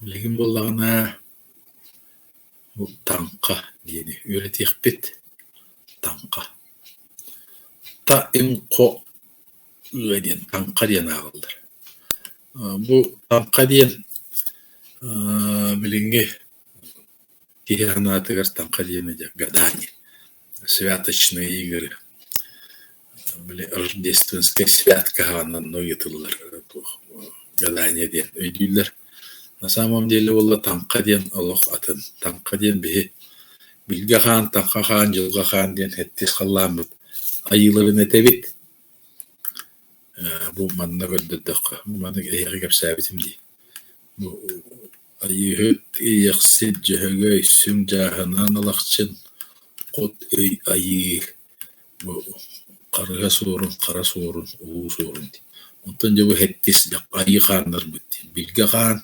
Билигин буоллаҕына бу таҥха диэни үөрэтиэхпит. Таҥха. Та им хо ыа диэн таҥха диэн ааҕыллар. Бу таҥха диэн билиҥҥи киһи санаатыгар таҥха диэни дьэ гадание, святочные игры, били рождественскай святка аһаҕынан ыйытыллар туох гадание диэн өйдүүллэр. На самом деле буолла таҥха диэн олох атын. Таҥха диэн биһи Билгэ хаан, Таҥха хаан, Дьылҕа хаан диэн сэттис халлааммыт айыыларын этэбит. Бу манна көрдөрдөххө, маны эһиэхэ кэпсээбитим дии. Бу Айыыһыт, Иэйэхсит, Дьөһөгөй, Сүҥ Дьааһынаан Алахчын, Хот Өй Айыы бу Харыһа суорун, Хара суорун, Улуу суорун дии. Онтон дьэ бу сэттис айыы хааннарбыт диэн Билгэ хаан,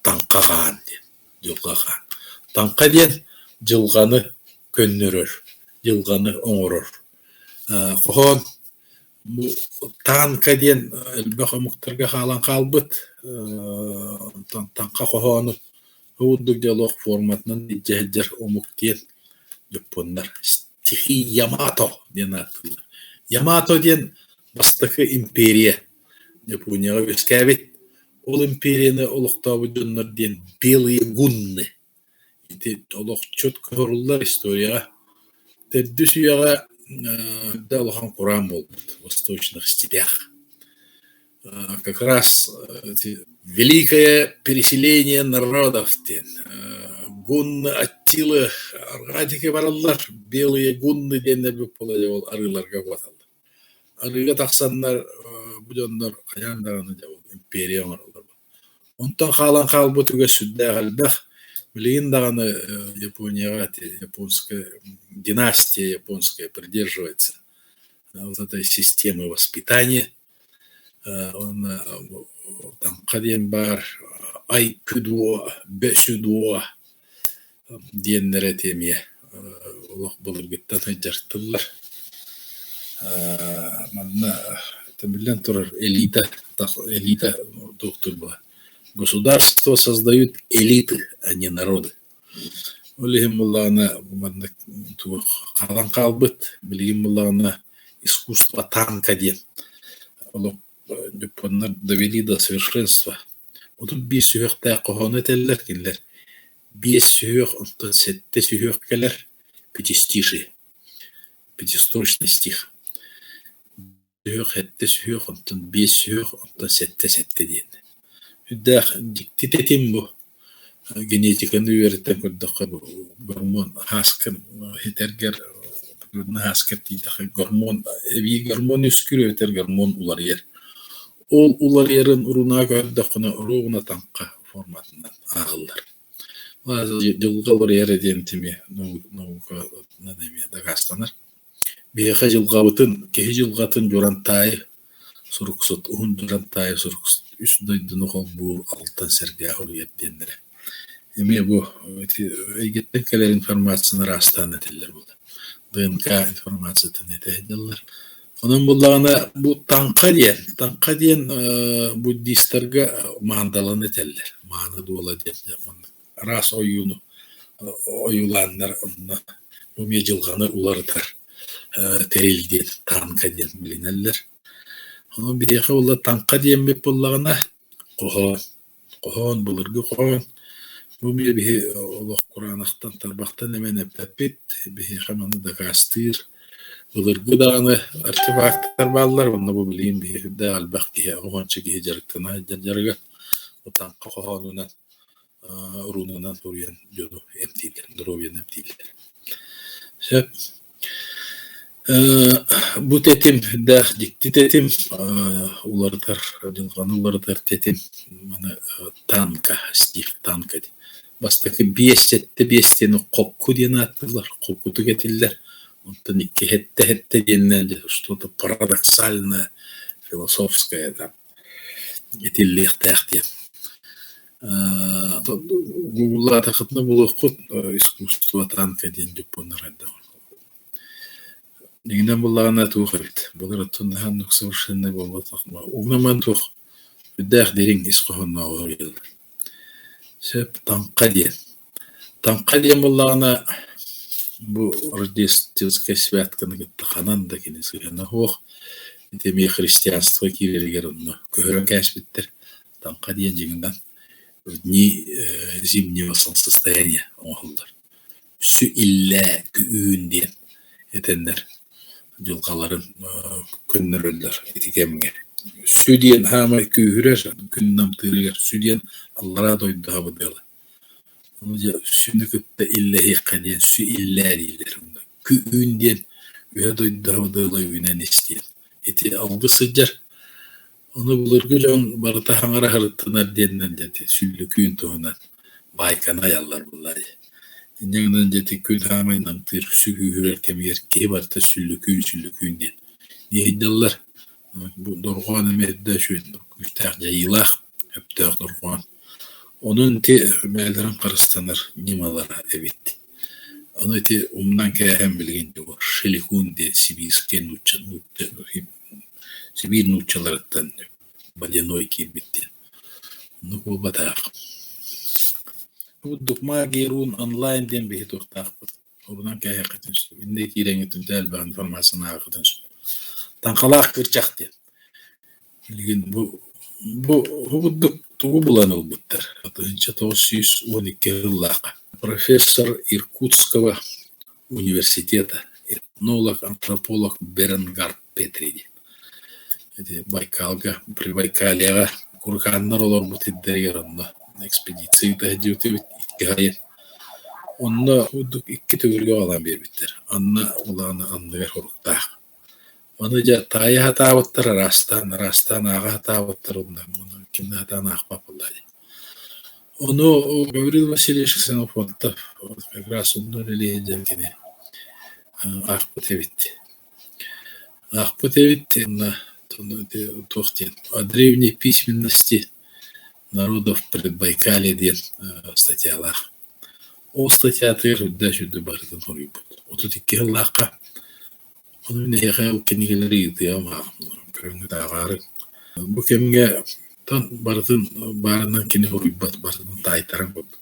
Таҥха хаан диэн, Дьылҕа хаан. Таҥха диэн дьылҕаны көннөрөр, дьылҕаны оҥорор. Хоһоон Бу таанка диэн элбэх омуктарга хаалан хаалбыт, онтон таҥха хоһоону курдук диалог форматынан илдьэ сылдьар омук диэн дьоппуоннар стихи Ямато диэн ааттыыллар. Ямато диэн бастакы империя Японияҕа үөскээбит. Ол империяны олохтообут дьоннор диэн белые гунны Ити олох четко суруллар историяҕа. Төрдүс үйэҕэ да улахан кураан буолбут восточных степях. Как раз великое переселение народов диэн гунны Аттилы арҕаа диэки бараллар, белые гунны диэннэр ол арыыларга куоталлар. Арыыга тахсаннар бу дьоннор хайаан даҕаны дьэ ол империя оҥороллор. Онтон хаалан хаалбыт үгэс сүрдээх элбэх. Билигин даҕаны Японияҕа японская династия японская придерживается вот этой системы воспитания. Уонна таҥха диэн баар айкидо, бэсюдо диэннэрэ ити эмиэ олох былыргыттан сылдьар тыллар. Манна биллэн турар элита элита туохтуур буолар государство создают элиты, а не народы. Ол иһин буоллаҕына маннык туох хаалан хаалбыт, билигин буоллаҕына искусство танка диэн олох дьоппуоннар довели до совершенства. 35 сүһүөхтээх хоһоону этэллэр кинилэр. Биэс сүһүөх, онтон сэттэ сүһүөх кэлэр пятистишие, пятистрочный стих. Сүһүөх, сэттэ сүһүөх, онтон биэс сүһүөх, онтон сэттэ сэттэ диэн. Үрдээх дьикти тэтим бу. Генетиканы үөрэтэн көрдөххө бу гормон ааскын хитэргэр ааскар тиийдэххэ гормон эбии гормон үөскүүр эбэтэр гормон уларыйар. Ол уларыйарын урунаа көрдөххүнэ оруобуна таҥха форматынан ааҕыллар. Дьылҕа уларыйара диэн эмиэ науканан эмиэ дакаастанар. Биһиэхэ дьылҕабытын, киһи дьылҕатын Дьурантаайы суруксут, уһун Дьурантаайы суруксут үс дойдуну холбуур алтан сэргээх уруйар диэннэрэ. Эмиэ бу ити эйгэттэн кэлэр информацияны араастаан этиллэр буолар. ДНК информациятын этэ сылдьаллар. Онон буоллаҕына бу таҥха диэн, таҥха диэн буддистарга маандаланы этэллэр. Мааны дуола диэн маннык араас ойууну ойуулааннар онно бу эмиэ дьылҕаны уларытар тэрил диэн таҥха диэн билинэллэр. Онон биһиэхэ буолла таҥха диэммит буоллаҕына хоһоон Хоһоон, былыргы хоһоон. Бу эмиэ биһи олох кураанахтан, тарбахтан эмэн эппэппит. Биһиэхэ маны дакаастыыр былыргы даҕаны артефактар бааллар. Онно бу билигин биһи сүрдээх элбэх киһи, уонча киһи дьарыктана сылдьар дьарыга. Бу таҥха хоһоонунан, уруунанан суруйан дьону эмтииллэр, доруобуйаны эмтииллэр. Сөп. Бу тэтим дээх дьикти тэтим, уларытар, дьылҕаны уларытар тэтим маны танка, стих танка диэн. Бастакы биэс сэттэ биэс диэни хокку диэн ааттыыллар, холкутук этиллэр. Онтон икки сэттэ сэттэ диэнинэн что-то парадоксальное, философское там этиллиэхтээх диэн. Гуглаатаххытына булуоххут искусство танка диэн дьоппуоннар хайдах Дьиҥинэн буоллаҕына туох эбит, былыр оттон наһаа оннук совершеннай буолбатах, угунаман туох үрдээх дириҥ ис хоһоонноох уһуйаллар. Сөп, Таҥха диэн. Таҥха диэн буоллаҕына, бу рождественскай святканы кытта ханан да кини сыһыана суох. Ити эмиэ христианство киирэригэр онно көһөрөн кээспиттэр. Таҥха диэн дьиҥинэн в дни зимнего солнцестояния оҥоһуллар. Сү иллээ кү'үүн диэн этэннэр дьылҕаларын көннөрөллөр ити кэмҥэ. Сү диэн хаамай күүһүрэр, күн намтыырыгар сү диэн аллараа дойду сабыдыала. Ону дьэ сүнү кытта иллэһиэххэ диэн сү иллээ дииллэр. Кү'үүн диэн үһэ дойду сабыдыала үүнэн ис диэн. Ити алгыс сылдьар. Ону былыргы дьон барыта хаҥара сырыттынар диэннэр дьэ ити сүллүкүүн туһунан баайканы айаллар буоллар дии. Инньэ гынан дьэ ити күн хаамай намтыыр, сүгүүһүрэр кэмигэр киһи барыта сүллүкүүн, сүллүкүүн диэн иһийдэллэр. Бу дорҕоон эмиэ эрдэ үчүгэй күүстээх дьайыылаах, өптөөх дорҕоон. Онон ити бэйэлэрин харыстанар ньымалара эбит. Ону ити умнан кээһэн билигин шелихун диэн сибиирскэй нуучча Сибиир нууччаларыттан водяной киирбит диэн. Оннук буолбатах. Курдук магия рун онлайн диэн биһи туохтаахпыт. Урунан кээһиэххитин сөп. Иннэ киирэҥҥитин элбэх информацияны ааҕыаххытын сөп. Таҥхалаах кырдьах диэн. Билигин бу бу курдук тугу булан ылбыттар? 1912 сыллаахха. Профессор Иркутского университета, этнолог, антрополог Бернгард Петри диэн. Ити Байкалга, Прибайкальеҕа курыкааннар олорбут сирдэригэр онно экспедиция ыыта сылдьыбыт эбит икки сайын. Онно курдук икки төгүргэ аҕалан биэрбиттэр. Анна улаана анныгар хоруктаах. Ону дьэ таайа сатаабыттар араастаан, араастаан ааҕа сатаабыттар уонна ким да сатаан аахпат буолла дии. Ону Гаврил Васильевич Ксенофонтов как раз онно үлэлии сылдьан кини аахпыт эбит. Аахпыт эбит уонна туох диэн «О древней письменности народов Предбайкалья» диэн статьялаах. Ол статьятыгар үрдэ сүрдэ барытын суруйбут. 32 сыллаахха Ону мин эһиэхэ ол кинигэлэри ыытыам көрөҥҥүт ааҕаары. Бу кэмҥэ тан барытын баарынан кини суруйбат, барытын таайтаран курдук.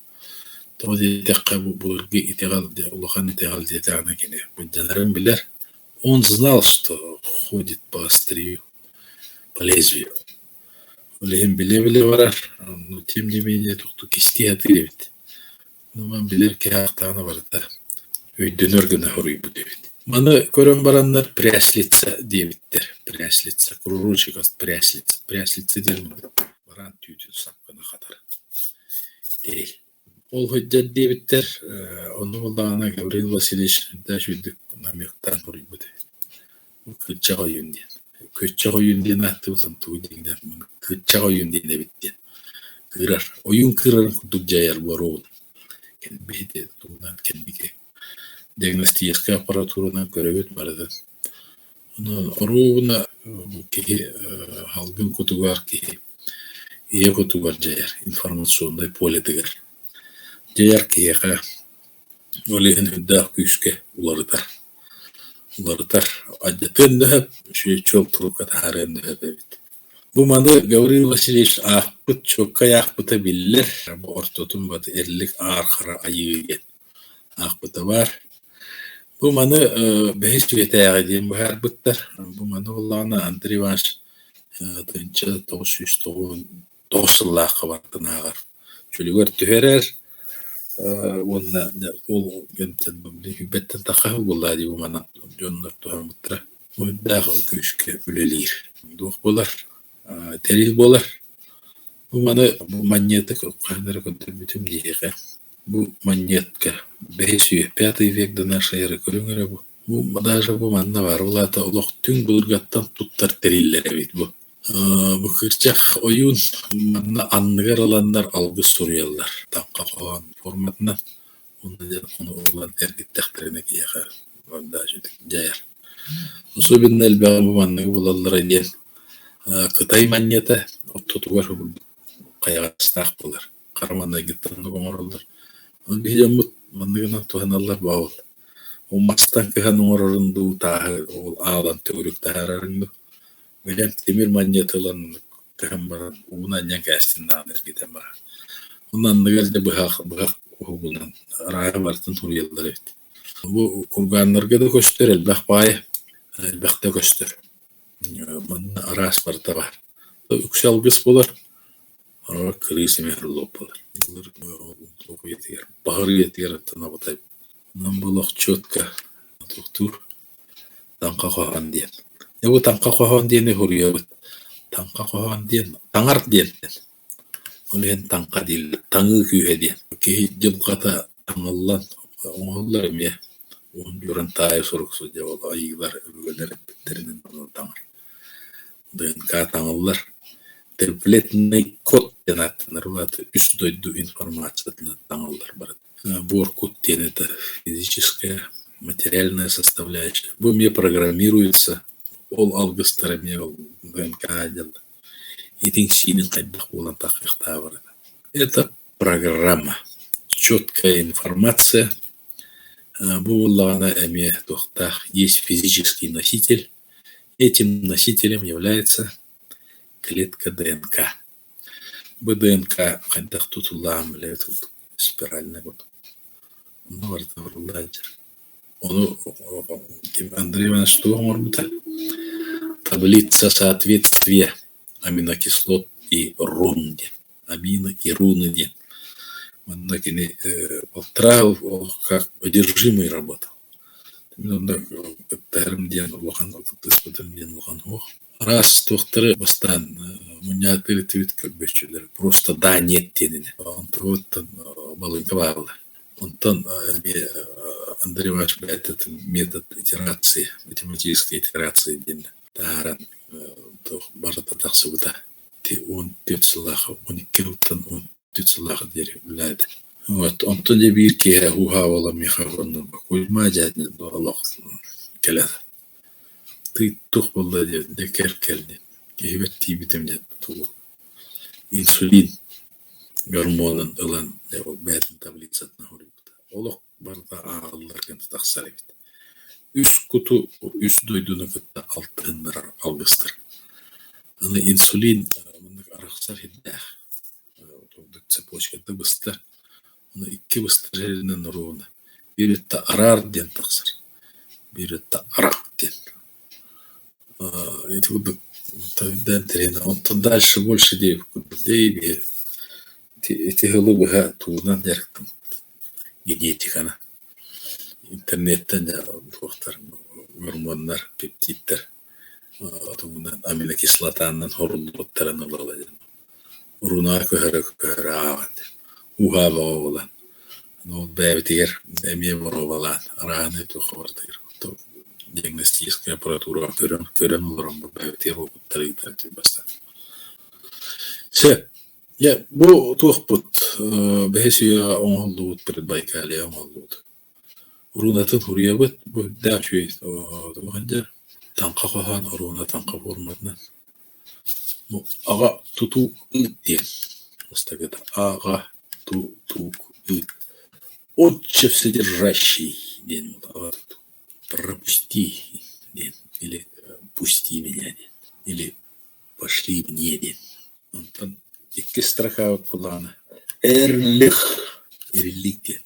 Тоҕо диэтэххэ бу былыргы итэҕэл улахан итэҕэл диэтэҕинэ кини былдьанарын билэр. Он знал, что ходит по острию, по лезвию. Ол иһин билэ-билэ барар, но тем не менее тохтуу кистии сатыыр эбит. Ман билэр киһи аахтаҕына барыта өйдөнөр гына суруйбут эбит. Маны көрөн бараннар пряслица диэбиттэр. Пряслица, кружочек пряслица. Пряслица диэн бараан түүтүн сап гына хатар тэрил. Ол сылдьар диэбиттэр, онно буоллаҕына Гаврил Васильевич үрдүк намектаан суруйбут эбит. Кырдьаҕ ойуун диэн. Көччөх ойуун диэн ааттыыбыт тугу диэҥнээх кырдьаҕ ойуун диэн эбит диэн. Кыырар. Ойуун кыырарын курдук дьайар боруобун. Биһиги тугунан кэнники диагностическай аппаратуранан көрөбүт барытын. Онон оруобуна киһи салгын кутугар киһи ийэ кутугар дьайар информационнай полетыгар дьайар киһиэхэ ол иһин үрдээх күүскэ уларытар. Уларытар алдьатыан да сөп, үчүгэй чуол турукка таһаарыан да сөп эбит. Бу маны Гаврил Васильевич аахпыт, чуоккай аахпыта биллэр. Бу ортотун бат Эрлик Аар Хара Айыы диэн аахпыта баар. Бу маны бэһис үйэтээҕи диэн быһаарбыттар. Бу маны буоллаҕына Андрей Иванович 1999 сыллаахха бартын ааҕар. Чөлүгэр түһэрэр уонна ол кэмтэн билбэттэн тахха буоллаа дии бу манан дьоннор туһаммыттара. Уйдаах күүскэ үлэлиир. Туох буолар? Тэрил буолар. Бу маны бу манньыаты хаһан эрэ көрдөрбүтүм диэхэ. Бу манньыатка бэһис үйэ, пятый век до нашей эры көрүҥ эрэ бу. Бу даже бу манна баар. Ол аата олох түҥ былыргаттан туттар тэриллэр эбит бу. Бу кырдьах ойуун манна анныгар ыланнар алгыс суруйаллар. Таҥха хоһоон форматынан. Уонна дьэ ону ылан эргиттэхтэринэ киһиэхэ дьайар. Особенно элбэҕи бу манныгы булаллара диэн Кытай манньыата ортотугар хайаҕастаах буолар. Хара маҥнайгыттан оннук оҥороллор. Ону биһи дьоммут манныгынан туһаналлар баҕабыт. Ол мастан кыһан оҥорорун дуу, тааһы ол аалан төгүрүк таһаарарын дуу. Бэлэм тимир манньыаты ылан кыһан баран ууну анньан кээстин даҕаны эргитэн барар. Онно анныгар дьэ быһах быһах уһугунан арааһы барытын суруйаллар эбит. Бу кургааннарга да көстөр элбэх баай, элбэхтэ көстөр. Манна араас барыта баар. Үксэ алгыс буолар, Ороҕор кырыыс эмиэ орлуок буолар. Былыр үйэтигэр, баҕар үйэтигэр оттон абытай. Онон бу олох четко туохтуур таҥха хоһоон диэн. Дьэ бу таҥха хоһоон диэни суруйабыт. Таҥха хоһоон диэн таҥар диэнтэн. Ол иһин таҥха дииллэр, таҥыы күүһэ диэн. Киһи дьылҕата таҥыллан оҥоһуллар эмиэ. Уһун дьуран таайа сурук сылдьар ол айыылар өбүгэлэр эппиттэринэн таҥар. ДНК таҥыллар. Темплетный код диэн ааттанар улаата үс дойду информациятынан таҥыллар барыта. Буор кут диэн это физическая, материальная составляющая. Бу эмиэ программируется, ол алгыстар эмиэ ол ДНК диэн итиҥ-сиинин хайдах буолан таххыахтаабар Это программа, четкая информация. Бу буоллаҕына эмиэ туохтаах есть физический носитель, Этим носителем является клетка ДНК. Бу ДНК хайдах тутуллааҕын билэбит курдук спиральнай курдук. Онно барыта барыллаан сылдьар. Ону Андрей Иванович туох оҥорбута? Таблица соответствия аминокислот и рун диэн. Амино и руны диэн. Манна кини полтора как одержимый работал. Мин онно кыттыһарым диэн улахан кыттыспытым диэн улахан суох. Араас туохтары бастаан мунньаатыыр этибит көрбүөччүлэр просто да нет диэнинэ. Онтуттан балыыҥка бааллар. Онтон эмиэ Андрей Иванович бэйэтэ метод итерации, математической итерации диэн таһааран туох барыта тахсыбыта. Ити 14 сыллаах, 12 сылтан 14 сыллаах диэри үлэлээбитим. Вот, онтон дьэ биир киэһэ һуу-һаа буолан миэхэ уонна Кузьма дьэ олох кэлэн тыый туох буолла диэн дьэ кэл кэл диэн киһибэр тиийбитим диэн тугу инсулин гормонун ылан дьэ ол бэйэтин таблицатын суруйбута. Олох барыта ааҕыллар гына тахсар эбит. Үс куту үс дойдуну кытта алтыһыннарар алгыстар. Аны инсулин маннык арахсар сирдээх, цепочката быстар, ону икки быстар сиринэн оруобуна биир өттө араар диэн тахсар, биир өттө арах диэн. Ити курдук онтон дальше больше диэбит курдук дии ити сылы быһа тугунан дьарыктаммыт генетиканы интернеттэн туохтар гормоннар пептидтэр тугунан аминокислотанан хоруллубуттарын ыла диэн уруунаа көһөрө көһөрө ааҕан диэн ууһаабаҕа буолан ол бэйэбитигэр эмиэ боруобалаан арааһынай туохха барытыгар диагностическай аппаратураҕа көрөн көрөн олорон бэйэбитигэр уопуттары ыытар бастаан Сөп. Дьэ, бу туохпут бэһис үйэҕэ оҥоһуллубут Предбайкалье оҥоһуллубут. Уруунатын суруйабыт, бу үрдээх үчүгэй туох сылдьар, таҥха хоһоон оруна таҥха форматынан. Бу аҕа тутуу ыыт диэн бастакыта аҕа тутуук ыыт. Отче вседержащий диэн аҕа тутуу. Пропусти диэн или пусти меня диэн или пошли мне диэн. Онтон иккис строкабыт буоллаҕына Эрлих Эриллик диэн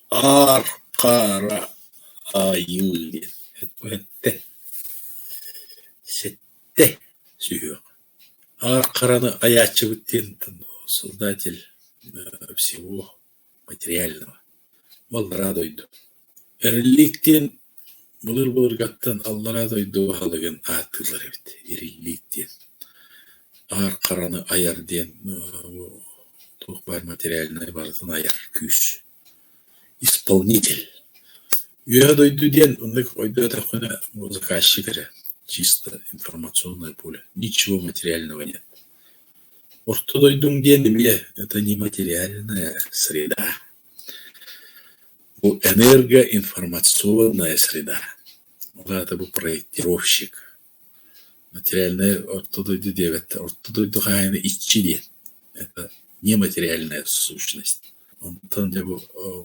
Аар хаара айыы диэн сэттэ сэттэ сүһүөх. Аар хараны айааччыбыт диэн создатель всего материального. Аллараа дойду. Эриллик диэн былыр-былыргаттан аллараа дойду баһылыгын ааттыыллар эбит. Эриллик диэн. Аар хараны айар диэн туох баар материальнай барытын айар күүс. Исполнитель. Үөһэ дойду диэн оннук өйдөөтөххүнэ заказчик эрэ. Чисто информационное поле. Ничего материального нет. Орто дойдуҥ диэн эмиэ это нематериальная среда. Бу энергоинформационная среда. Ол аата бу проектировщик. Материальнай орто дойду диэбэттэр. Орто дойду хаһаайына иччи диэн. Это нематериальная сущность. Онтон дьэ бу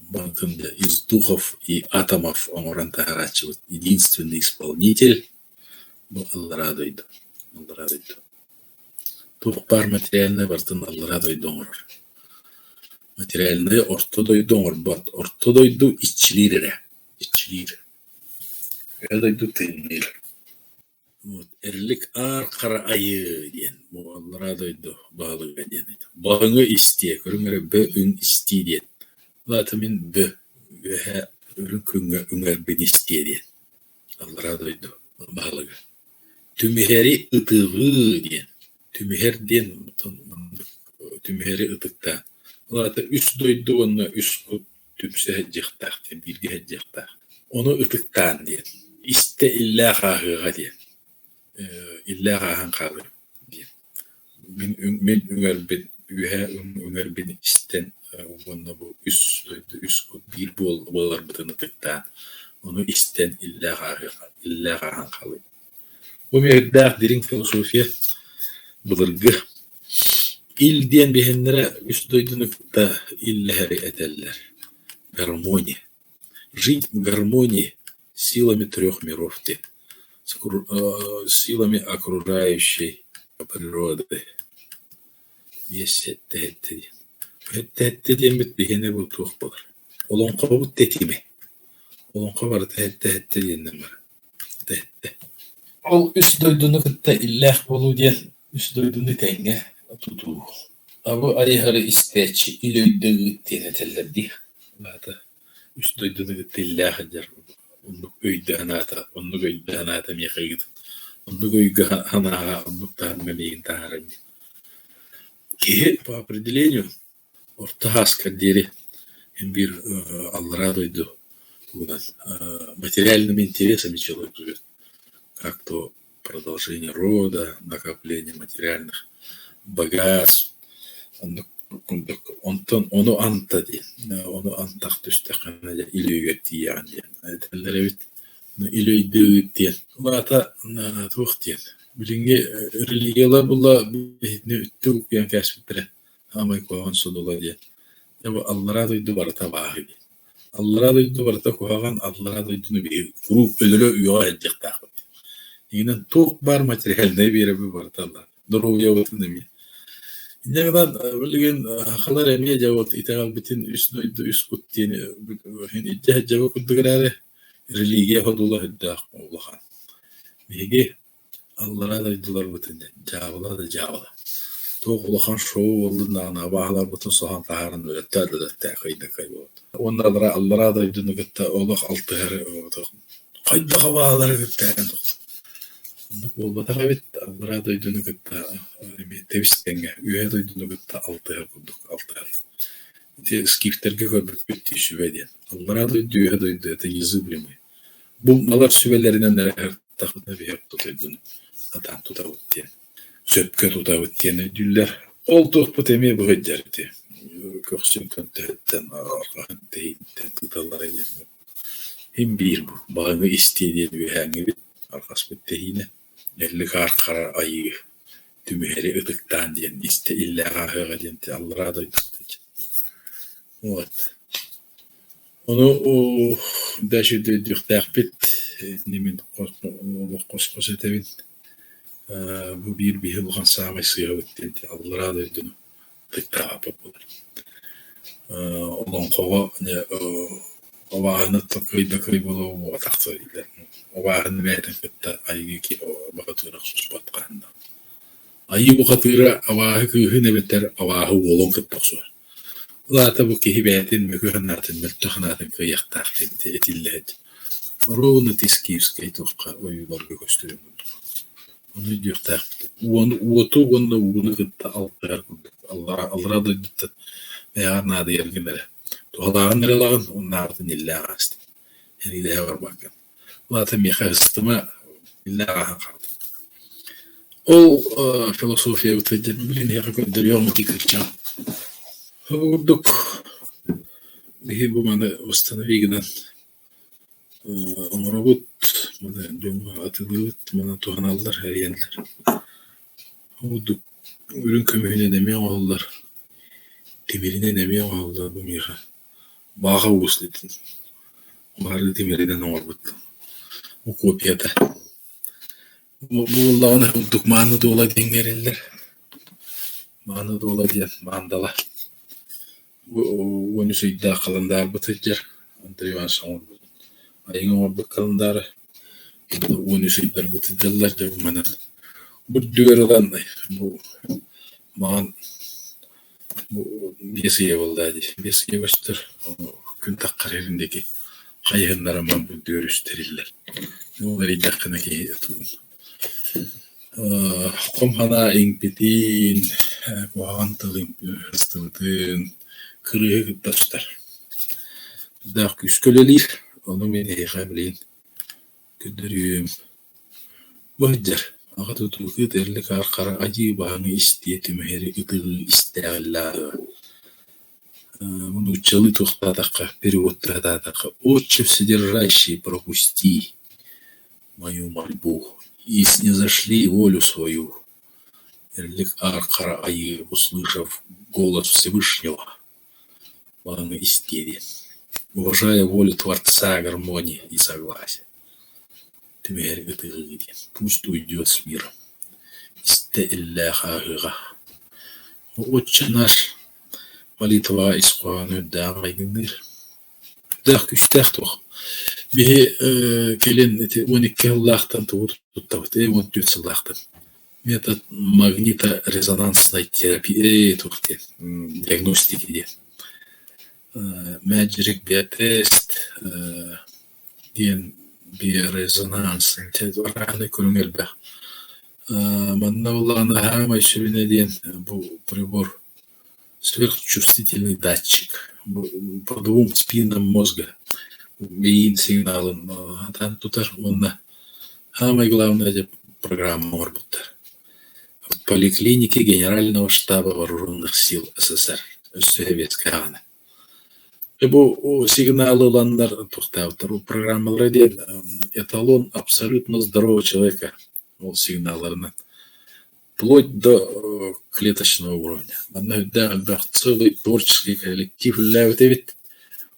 барытын дьэ из духов и атомов оҥорон таһаарааччыбыт единственный исполнитель бу аллараа дойду. Аллараа дойду. Туох баар материальнай барытын аллараа дойду оҥорор. Материальнайы орто дойду оҥорбот, орто дойду иччилиир эрэ, иччилиир. Үөһэ дойду тыынныыр. Вот Эрилик Аар Хара Айыы диэн бу аллараа дойду баһылыга диэн Баһыҥы истиэ, көрүҥ эрэ бө үҥ истии диэн. Ол аата мин бө үөһэ үрүҥ күҥҥэ үҥэрбин истиэ диэн аллараа дойду баһылыга. Түмүһэри ытыгыы диэн. Түмүһэр диэн түмүһэри ытыктаан. Ол аата үс дойду уонна үс кут түмсэ сылдьыахтаах диэн, бииргэ сылдьыахтаах. Ону ытыктаан диэн. Истэ иллээх ааһыаҕа диэн. Иллээх ааһан хаалыа диэн. Мин, мин үҥэрбин, үөһээ үҥэрбин истэн уонна бу үс дойду үс кут биир буоларбытын ытыктаан, ону истэн иллээх ааһыаҕа, иллээх ааһан хаалыа. Бу мүөттээх дириҥ философия былыргы Ил диэн биһиннэрэ үс дойдуну кытта иллэһэри этэллэр. Гармония. Жить в гармонии силами трех миров диэн. Силами окружающей природы. Биэс сэттэ сэттэ диэн. Сэттэ сэттэ диэммит биһиэнэ бу туох буолар? Олоҥхобут тэтимэ. Олоҥхо барыта сэттэ сэттэ диэннэн барар. Ол үс дойдуну кытта иллээх буолуу диэн үс дойдуну тэҥҥэ тутуу. Абы айыһары истээччи ил өйдө ыыт диэн этэллэр дии. Аата үс дойдуну кытта иллээх сылдьар оннук өйдө-санаата, оннук өйдө-санаата миэхэ ыытын, оннук өйгө санааҕа оннук таһымҥа миигин таһааран диэн. Киһи по определению Орто ааскар диэри эн биир аллараа дойду тугунан материальными интересами человек живет, как то продолжение рода, накопление материальных богатств, оннук курдук. Онтон ону анта диэн, ону антах түстэххинэ дьэ ил өйүгэр тиийэҕин диэн этэллэр эбит. Ил өйдүү диэн. Ол аата туох диэн, билиҥҥи религиялар буолла биһигини үттү укуйан кээспиттэрэ. Аамай куһаҕан содула диэн. Дьэ бу аллараа дойду барыта абааһы диэн. Аллараа дойду барыта куһаҕан, аллараа дойдуну биһиги куруук өлөрө үөҕэ сылдьыахтаахпыт. Игинэн туох баар материальнай биэрэби барыта аллар. Доруобуйабытын эмиэ. Инньэ гынан билигин сахалар эмиэ дьэ вот итэҕэлбитин үс дойду үс кут диэни илдьэ сылдьабыт курдук эрээри религия содула сүрдээх улахан. Биһиги Аллараа дойдуларбытын дьаабыла да дьаабыла. Туох улахан шоу буоллун даҕаны абааһыларбытын соһон таһааран өлөттөө да өлөттөө кый да кый буолбут. Уонна аллараа, аллараа дойдуну кытта олох алтыһар хайдах абааһылары кытта Оннук буолбатах эбит, аллараа дойдуну кытта эмиэ тэбис-тэҥҥэ, үөһээ дойдуну кытта алтыһар курдук алтыһаллар. Ити скифтэргэ көрбүппүт дии сүбэ диэн. Аллараа дойду, үөһээ дойду это незыблемый. Бу малар сүбэлэринэн эрэ тахына биһиги тутайдын сатаан тутабыт диэн, сөпкө тутабыт диэн өйдүүллэр. Ол туохпут эмиэ быһыйдар ити көхсүн көнтөһүттэн, арҕаһын тэһииттэн тыыталлара диэн. Иһин биир бу баҕаҥы истиэ диэн үөһээҥҥибит арҕаспыт тэһиинэ. Эллик аар хара айыы түмүһэри ытыктаан диэн истэ иллээх ааһыаҕа диэн аллараа дойдубут. Вот. Ону даже өйдүөхтээхпит, итини мин олох хос-хос этэбин, бу биир биһи улахан саамай сыыһабыт диэн аллараа дойдуну ытыктаабаппыт буолар. Олоҥхоҕо абааһыны кый да кый буолуо буолбатах Абааһыны бэйэтин кытта айыы бухатыыра охсуспат хаһан да. Айыы бухатыыра абааһы кыыһын эбэтэр абааһы уолун кытта охсуһар. Ол аата бу киһи бэйэтин мөкү санаатын, мөлтөх санаатын кыайыахтаах диэн этиллэ сылдьар. Ровно Тискиевскэй туохха ойууларга көстөрүн курдук. Ону өйдүөхтээхпит. Уоту уонна ууну кытта алтыһар курдук. Аллараа, аллараа дойдуттан бэйэҕэр наадыйаргын эрэ. Туһалааҕын эрэ ылаҕын, уоннааҕытын иллээх аастын. Эриилэһэ барбаккын. Ол аата миэхэ ыстыма иллээх ааһан хаалдым. Ол философиябыт сылдьан билин эһиэхэ көрдөрүөҕүм ити кырдьаҕа. Ол курдук биһи бу маны восстанови гынан оҥоробут, маны дьоҥҥо атыылыыбыт, маны туһаналлар, эрийэллэр. Ол курдук үрүҥ көмүһүнэн эмиэ оҥоһуллар, тимиринэн эмиэ оҥоһуллар бу миэхэ. Бааха уус итин баары тимиринэн оҥорбут копията. Бу буоллаҕына курдук мааны дуола диэҥҥэ эриллэр. Мааны дуола диэн мандала. 13 ыйдаах халандаарбыт сылдьар, Андрей Иванович оҥорбут, айыҥ оҥорбут халандаара. 13 ыйдарбыт сылдьаллар, дьэ бу манан бу үрдүгэр ылан бу маҥан бу 5 ыйа буолла дии, 5 ыйа көстөр, күн таххар иһин диэки хайыһыннаран баран бу үрдүгэр үстэриллэр. Ол эрийдэххинэ киһи тугун Хом санаа иҥпитин, куһаҕан тыл ыстыбытын, кырыыһы кытта устар. Даах күүскэ үлэлиир, ону мин эһиэхэ билигин көрдөрүөм. Бу сылдьар аҕа тутуу ыт эрлик аар хара айыы баһаҥы истиэ түмэһэри ытыгыы истээҕиллээҕи нууччалыы туохтаатахха, переводтаатахха «Отче вседержащий, пропусти мою мольбу и снизошли волю свою». Эрлик аар хара айыы, услышав голос Всевышнего, баҕаны истиэ диэн, уважая волю Творца гармонии и согласия, түмэһэр ытыгыы диэн, пусть уйдет с миром, истэ иллээх ааһыаҕа. Отче наш молитваҕа ис хоһооно үрдээх майгынныыр. Дээх күүстээх туох. Биһи кэлин ити 12 сыллаахтан тугу туттабыт, 14 сыллаахтан. Метод магниторезонансной терапии туох диэн диагностики диэн. Magic биотест диэн биорезонанс арааны көрүҥ элбэх. Манна буоллаҕына саамай сүрүнэ диэн бу прибор сверхчувствительный датчик по двум спинам мозга мэйиин сигналын сатаан тутар уонна самое главное диэн программа оҥорбуттар. В поликлинике Генерального штаба Вооруженных сил СССР өссө сэбиэскэй саҕана. Бу сигналы ыланнар туохтаабыттар бу программалара диэн эталон абсолютно здорового человека ол сигналларынан вплоть до клеточного уровня. Манна үрдээх элбэх целый творческий коллектив үлэлээбит эбит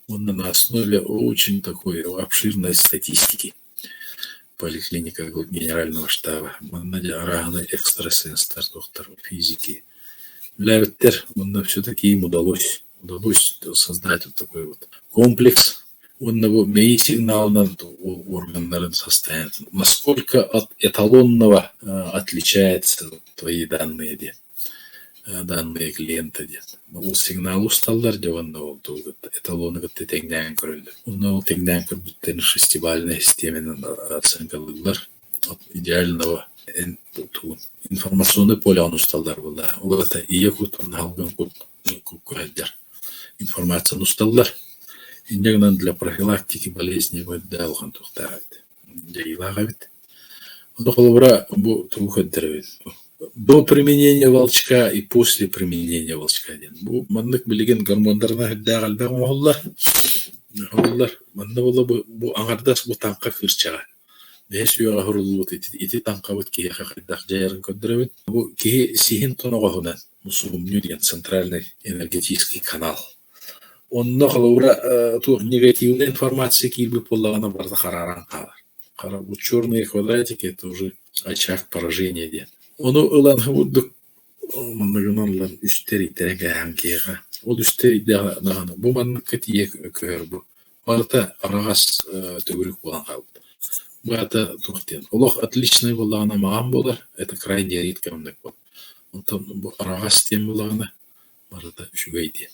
уонна на основе очень такой обширной статистики поликлиника генерального штаба. Манна дьэ арааһынай экстрасенстар, доктор физики үлэлээбиттэр. Уонна все-таки им удалось создать вот такой вот комплекс. Уонна бу мэйии сигналынан органнарын состояние насколько от эталонного отличается твои данные диэн данные клиента диэн. Ол сигналы усталлар дьэ уонна ол эталону кытта тэҥнээн көрөллөр. Онно ол тэҥнээн көрбүттэрин шестибалльнай систиэмэнэн оценкалыыллар. От идеального информационный полеҕын усталлар буолла. Ол это ийэ кут уонна салгын кут куккуһайдар информацияны усталлар. Инньэ гынан для профилактики болезней бэрдэ улахан туохтаах эбит, дьайыылаах эбит. Ону холобура бу тугу көрдөрөбүт? До применения волчка и после применения волчка диэн. Бу маннык билигин гормоннарынан сүрдээх элбэх оҥоһуллар. Оҥоһуллар. Манна буола бу, бу аҥардас бу таҥха кыырчаҕа. Бэһис үйэҕэ уһуруллубут ити, ити таҥхабыт киһиэхэ хайдах дьайарын көрдөрөбүт. Бу киһи сиһин тоноҕоһунан бу суһумньу диэн центральный энергетический канал. Онно холобура туох негативная информация киирбит буоллаҕына барыта харааран хаалар. Хара бу черные квадратики это уже очаг поражения диэн. Ону ылан курдук манныгынан ылан үстэр ийтэрэн кээһэн киһиэхэ. Ол үстэр ийтдэҕинэ бу манныкка тиийэ көһөр бу. Барыта араҕас төгүрүк буолан хаалбыт. Бу аата туох диэн олох отличный буоллаҕына маҕан буолар, это крайне редко оннук буолар. Онтон бу араҕас диэн буоллаҕына барыта үчүгэй диэн,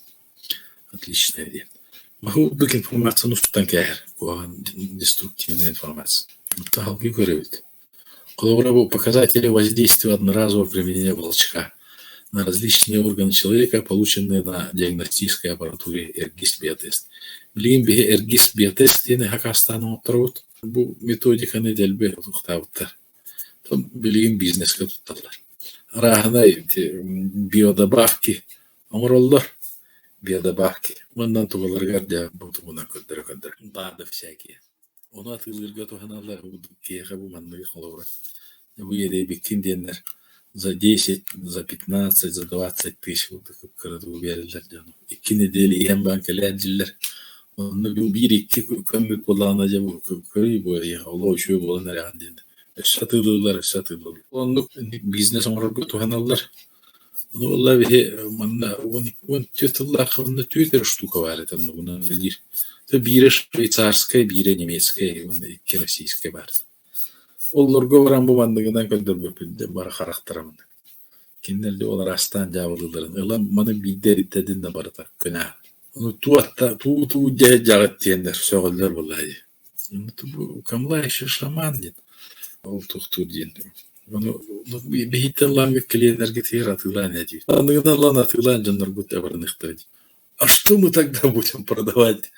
отличное диэн. Бу курдук информацияны устан кээһэр, куһаҕан деструктивная информация. Онтон салгыы көрөбүт. Холобура, бу показатели воздействия одноразового применения волчка на различные органы человека, полученные на диагностической аппаратуре ЭРГИС биотест. Билигин биһи ЭРГИС биотест диэни хакастаан оҥотторобут. Бу методиканы дэлби тутуктаабыттар. Билигин бизнескэ тутталлар. Арааһынай ити биодобавки оҥороллор. Биодобавки. Уонна тубаларыгар дьэ бу тугунан көрдөрө-көрдөрө. БАДы всякие. Ону атыылыырга туһаналлар киһиэхэ бу манныгы холобура. Бу иэдэйбиккин диэннэр за 10, за 15, за 20 тысяч курдук кыра тугу биэрэллэр дьону. Икки нэдиэлэ иһэн баран кэлээр дииллэр. Онно биир-икки көммүт буоллаҕына дьэ бу көрүй бу эйиэхэ олох үчүгэй буолан эрэҕин диэн. Өссө атыылыыллар, өссө атыылыыллар. Оннук бизнес оҥорорго туһаналлар. Ону буолла биһи манна 14 сыллаахха онно түөрт эрэ штука баар этэ оннугунан үлэлиир. Биирэ швейцарскай, биирэ немецкэй уонна икки российскай баар. Олорго баран бу манныгынан көрдөрбөппүн дьэ бары харахтара маннык. Кинилэр дьэ ол араастаан дьаабылыылларын ылан маны биирдэ эриттэрдин да барыта көнө. Ону туотта туу-туу дьэ дьаҕыт диэннэр сөҕөллөр буоллаа дии. Бу Камла еще шаман диэн ол туохтуур диэн. Ону биһиттэн ылан клиеннэргитигэр атыылаан этиибит. Аныгынан ылан атыылаан дьоннорбут абырыныахтара дии. А что мы тогда будем продавать?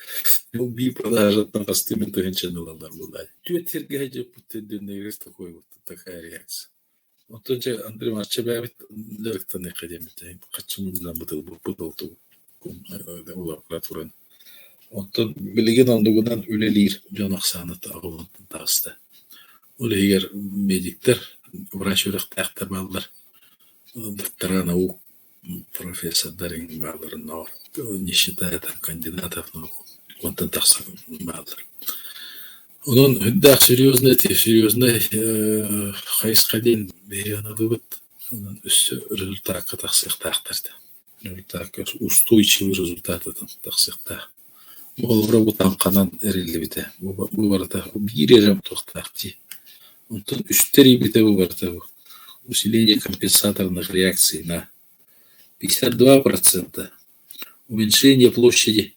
Ол биир продажаттан хастыы мин тыһыынчаны ылаллар буоллаа. Түөрт сиргэ сылдьыппыт такой вот такая реакция. Оттон дьэ Андрей Иванович бэйэбит дьарыктаныахха диэммит хаччы мунньунан бытылбыппыт ол ол аппаратураны. Оттон билигин оннугунан үлэлиир дьон ахсаана аҕыллан таҕыста. Ол иһигэр медиктэр, врач үөрэхтээхтэр бааллар, доктора наук, профессордар баалларын не считая там кандидатов наук, онтон тахсан бааллар. Онон үрдээх серьезный серьезный хайысха диэн биһиги аналыбыт. Онон өссө результакка тахсыахтаахтар да. Результакка устойчивый результат тахсыахтаах. Холобура бу таҥханан эриллибитэ. Бу барыта биир эрэ туохтаах дии. Онтон үстэ эрийбитэ бу барыта бу усиление компенсаторных реакций на 52%. Уменьшение площади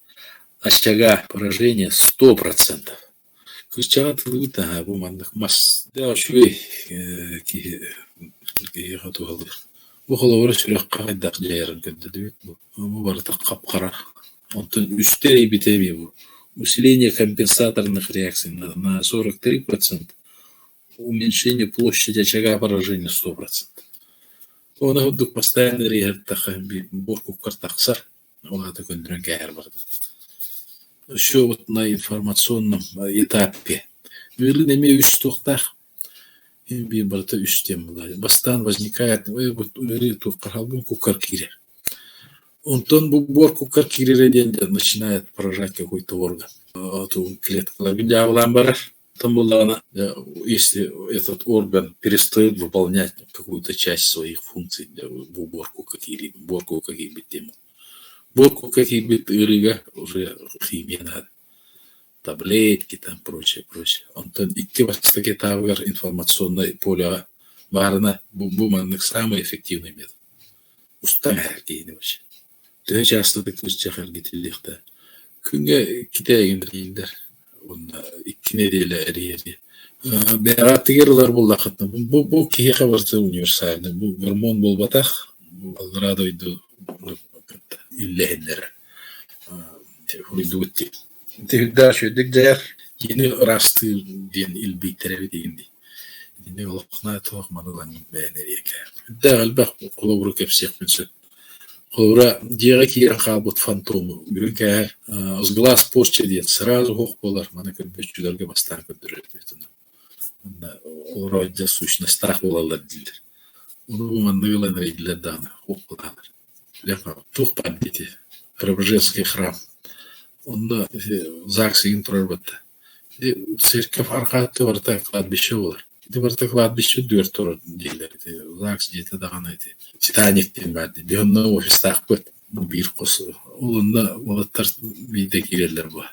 очага поражения 100%. Кырдьаҕа тылыбыт аһа бу маннык мас да үчүгэй киһи киһиэхэ туһалыыр. Бу холобура сүрэххэ хайдах дьайарын көрдөрдүбүт бу. Бу барыта хап-хара. Онтон үстэ эрийбитэ эмиэ бу. Усиление компенсаторных реакций на 43%, уменьшение площади очага поражения 100%. Оны курдук постоянно эрийэртэххэ буор куккар тахсар. Ол аата көннөрөн кээһэр барытын. Еще вот на информационном этапе. Ыарыы эмиэ үс туохтаах. Биир барыта үс диэн буолар. Бастаан возникает ыарыы туоххар халбын куккар киирэр. Онтон бу буор куккар киирэрэ диэн начинает поражать какой-то орган. Клеткалар дьаабылаан барар. Там буоллаҕына, если этот орган перестает выполнять какую-то часть своих функций, бу буор киирбит, буор кукка киирбит диэн. Буор кукка киирбит ыарыыга уже химия надо. Таблетки там прочее, прочее. Онтон икки бастакы этабыгар информационнай полеҕа баарына бу, бу маннык самый эффективный метод. Устан эһэр киһини вообще. Төһө чаастатык кырдьах эргитиллиэхтээх. Күҥҥэ иккитэ эҥин эрийиллэр уонна икки нэдиэлэ эрийэргэ. Бэҕэһээтигэр ылар буоллаххытына, бу, бу киһиэхэ барыта универсальный. Бу гормон буолбатах, бу аллараа дойду кытта иллэһиннэрэр. Суруйдубут дии. Ити үрдээх үчүгэйдик дьайар. Киһини ыраастыыр диэн илбийтэр эбит игин дии. Итинник олоххуна туох маны ылан бэйэн эриэкэ. Үрдээх элбэх холобуру кэпсиэхпин сөп. Холобура, дьиэҕэ киирэн хаалбыт фантому үрүҥ кээһэр сглаз порча диэн сразу суох буолар, маны көрбүөччүлэргэ бастаан көрдөрөр эбит Онно олорор дьэ сущностаах буолаллар дииллэр. Ону бу маннык ылан эрэйдилэр даҕаны суох буолаалар. Туох баар диэти Преображенский храм. Онно ЗАГС игин турар батта. Церковь арҕаатты барыта кладбище буолар. Ити барыта кладбище үрдүгэр турар дииллэр. Ити ЗАГС дьиэтэ даҕаны ити Титаник диэн баар дии. Биһи онно офистаахпыт. Бу биир хос. Ол онно уолаттар биирдэ киирэллэр бу.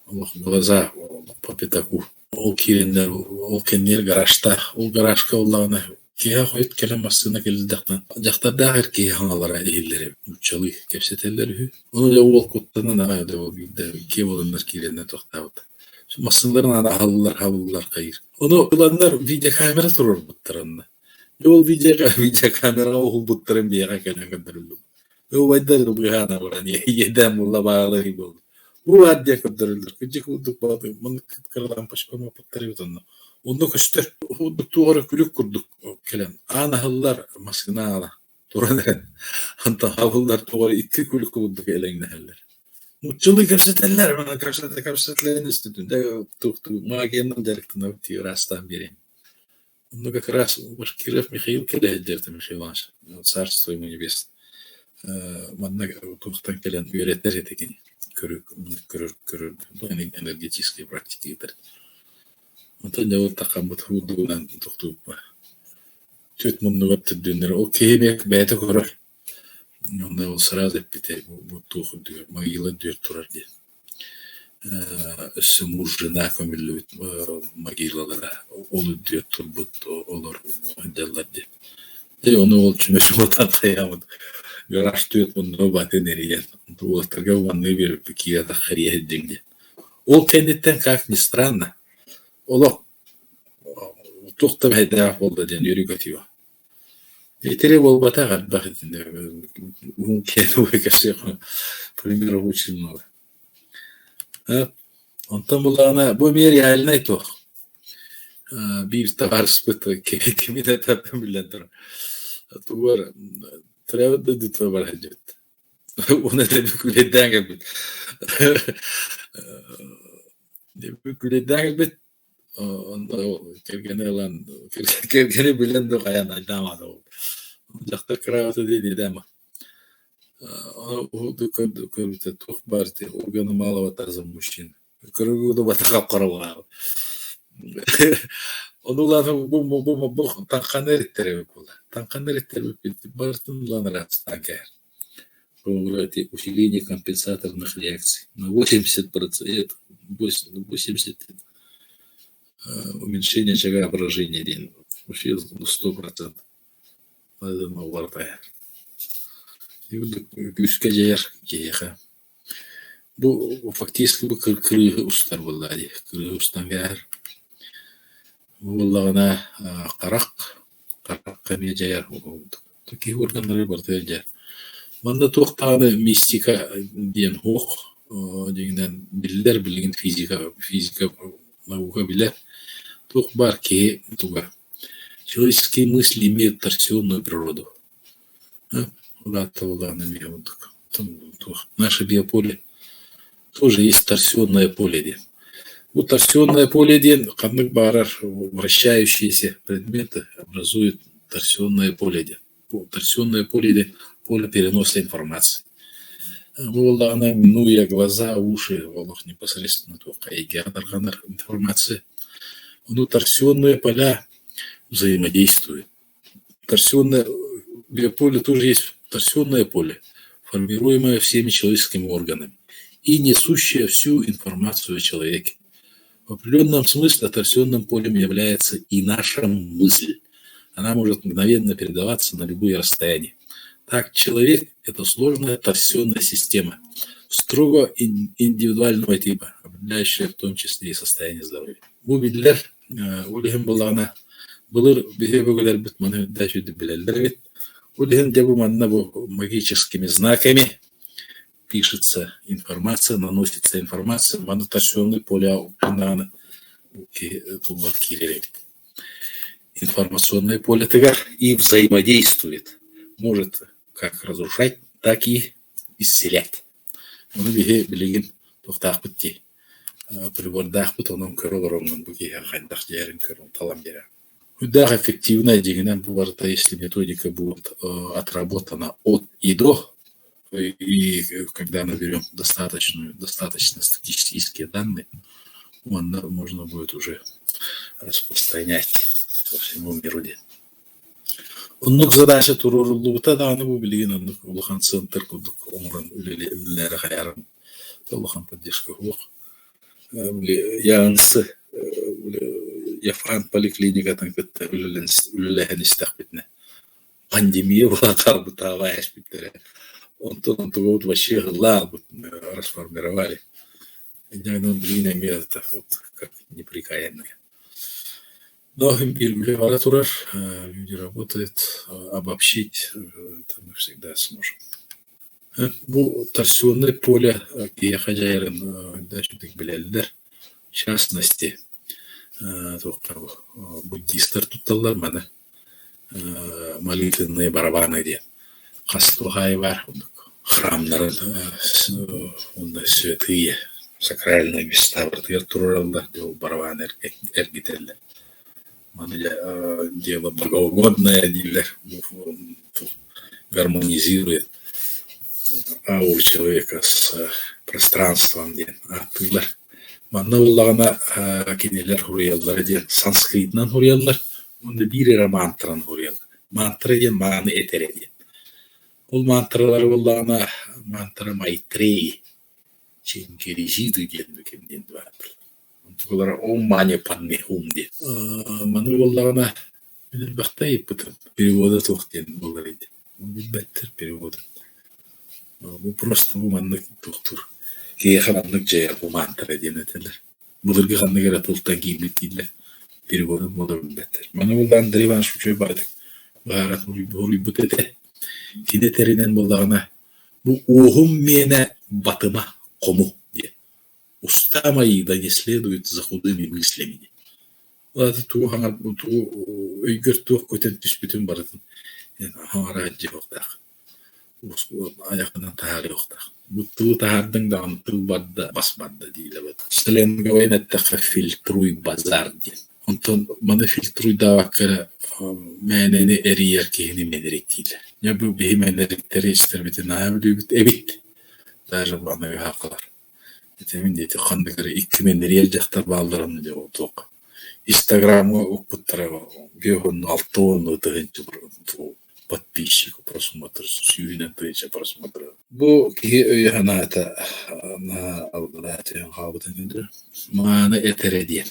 Олох глаза по пятаку. Ол киирэннэр ол кэннигэр гаражтаах. Ол гаражка буоллаҕына киэһэ хойут кэлэн массыына кэллэхтэн дьахтардаах эр киһи хаҥалара иһиллэр эбит. Нууччалыы кэпсэтэллэр үһү. Ону дьэ уол куттанан аҕай да ол биирдэ киэ буоланнар киирэннэр тохтообута. Массыыналарын аана аһыллар, хабыллар хайыыр. Ону ыланнар видеокамера туруорбуттар онно. Дьэ ол видеокамераҕа уһулбуттарын биһиэхэ кэлэн көрдөрүллүбүт. Убайдар быыһаан баран иэдээн буолла баалыы буолла. Бу баар диэн көрдөрөллөр. Кырдьык курдук маннык кыра лампочка оҥорбуттар эбит онно. Онно көстөр курдук туох эрэ күлүк курдук кэлэн аан аһыллар массыына аала туран эрэн онтон хабыллар туох эрэ икки күлүк курдук элэҥнэһэллэр. Нууччалыы кэпсэтэллэр, кэпсэтэ кэпсэтэллэрин истибитим. Туох магиянан дьарыктанабыт дии ыраастаан биэриэм. Ну, как раз Башкиров Михаил кэлэһэллэр Михаил Иванович, царство ему небесное. Манна туохтан кэлэн үөрэтэр этэ кини. Көрөр, көрөр, көрөр, энергетические практики ыытар. Онтон дьэ ол таххаммыт курдугунан тохтууппа. Түөрт муннугар төрдүөннэрэ. Ол киһи эмиэ бэйэтэ көрөр. Онно ол сразу эппитэ бу туох үрдүгэр могила үрдүгэр турар диэн. Өссө муж жена көмүллүбүт могилалара ол үрдүгэр турбут олор сылдьаллар диэн. Дьэ ону ол чүмэчи хайаабыт гараж түөрт муннугу батын эрийэн уолаттарга манныгы биэрбиппит киирэ-тахха эрийэ сылдьыҥ диэн. Ол кэнниттэн как ни странно олох туох да мэһэйдээх буолла диэн үөрүү-көтүү. Итири буолбатах элбэх итиннэ уһун киэҥ кэпсиэх примеров очень много. Онтон буллаҕына бу эмиэ реальнай туох биир табаарыспыт кими да эппэппин биллэн турар. Тугу эрэ төрөөбүт дойдутугар бара сылдьыбыт. Уонна күлэйдээн кэлбит. Күлэйдээн кэлбит Онно кэргэнэ ылан, кэргэни билэн да хайаан айдаамаата ол. Дьахтар кыраабыта диэн идэм. Көрбүтэ туох баар ити органы малого таза мужчин. Көрөгү батаха хап-хара Ону ылан бу бу бу таҥханы эриттэр эбит буолла. Таҥханы эриттэр эбиппит барытын ылан ыраастаан кэһэр. Усиление компенсаторных реакций на 80%, 80 уменьшение очага поражения диэн вообще 100% күүскэ дьайар киһиэхэ. Бу фактически бу кырыыһы устар буоллаҕа дии. Кырыыһы устан кээһэр. Бу буоллаҕына харах, харахха эмиэ дьайар киһи органнары барытыгар дьайар. Манна туох даҕаны мистика диэн суох, дьиҥинэн биллэр билигин физика, физика наука билэр. Туох баар киһи туга человеческие мысли имеют торсионную природу. Наше биополе тоже есть торсионное поле диэн. Бу торсионное поле диэн ханнык баҕарар вращающиеся предметы образуют торсионное поле диэн. Торсионное поле диэн поле переноса информации. Бу буоллаҕына минуя глаза, уши олох непосредственно туохха эйгэҕэ тарҕанар информация. Ону торсионные поля взаимодействуют. Торсионное биополе тоже есть торсионное поле, формируемое всеми человеческими органами и несущее всю информацию о человеке. В определенном смысле торсионным полем является и наша мысль. Она может мгновенно передаваться на любые расстояния. Так, человек – это сложная торсионная система строго индивидуального типа, определяющая в том числе и состояние здоровья. Бу биллэр, ол иһин буоллаҕына, былыр биһиги өбүгэлэрбит маны да үчүгэй билэллэр эбит. Ол иһин дьэ бу манна бу магическими знаками пишется информация, наносится информация, маны торсионный поле уппунааны туллар киирэр эбит. Информационное полетыгар и взаимодействует. Может как разрушать, так и исцелять. Ону биһи билигин туохтаахпыт дии прибордаахпыт онон көрө олороҥҥун бу киһи хайдах дьайарын көрөн талан биэрэр. Куйдаах эффективнай дьиҥинэн бу барыта если методика будет отработана от и до, и когда наберем достаточную, достаточно статистические данные, онно можно будет уже распространять по всему миру диэн. Оннук задача туруоруллубута даҕаны бу билигин оннук улахан центр курдук оҥорон үлэлээри хайаарын улахан поддержка суох. Яансы Яфан поликлиникатын кытта үлэлэһэн истэхпитинэ пандемия буолан хаалбыта эспиттэрэ. Онтон онтубут вообще ыһыллаабыт расформировали. Инньэ билигин эмиэ это вот как неприкаянные. Но үлэ бара турар, люди работают, обобщить это мы всегда сможем. Бу торсионное поле киһиэхэ дьайарын үчүгдүк билэллэр. В частности, буддистар тутталлар маны молитвенные барабаны диэн. Хас туох аайы баар курдук храмнарын уонна святые сакральные места барытыгар туруораллар ол барабаны эргитэллэр. Маны дело богоугодное дииллэр гармонизирует ауру человека с пространством диэн ааттыыллар. Манна буоллаҕына кинилэр суруйаллара диэн санскритынан суруйаллар уонна биир эрэ мантранан суруйаллар. Мантра диэн мааны этэрэ диэн. Ол мантралары буоллаҕына мантра Майтреи Чингизиды диэн ким диэн баар. Онтукалара Ом Мани Падме Хум диэн. Маны буоллаҕына мин элбэхтэ ыйыппытым. Перевода суох диэн буолар ити. Билбэттэр переводун. Бу просто бу маннык туохтуур. Киһиэхэ маннык дьайар бу мантра диэн этэллэр. Былыргы ханнык эрэ тылтан киирбит дииллэр. Переводун буола билбэттэр. Маны буолла Андрей Иванович үчүгэй баҕайытык быһааран суруйбут этэ. Кини этэринэн буоллаҕына, бу уоһум миэнэ батыма хому диэн. Уста мои да не следует за худыми мыслями. Ол аата тугу хаҥар тугу өйгөр туох көтөн түспүтүн барытын хаҥара сылдьыахтаах. Айаххынан таһаарыахтаах. Бу тылы таһаардыҥ даҕаны тыл барда, бас барда дииллэр. Сленговайын эттэххэ фильтруй базар диэн. Онтон маны фильтруйдаабакка эрэ мээнэни эрийэр киһини мэнэриктииллэр. Дьэ бу биһи мэнэриктэри истэрбитин наһаа бүлүүбүт эбит. Даже бу аныгы сахалар. Этэмин диэти ханнык эрэ икки мэнэрийэр дьахтар баалларын дьэ туох Инстаграмҥа укпуттара 56 тыһыынча подписчик просмотр сүүһүнэн тыһыынча просмотр. Бу киһи өйө-санаата наһаа аллараа түһэн хаалбытын көрдөрөр. Мааны этэрэ диэн.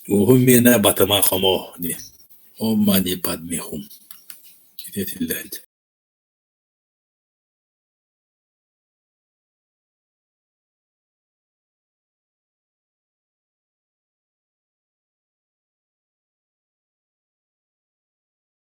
Уоһум миэнэ батыма хомо диэн. О мани падмихум. Ити этиллээт.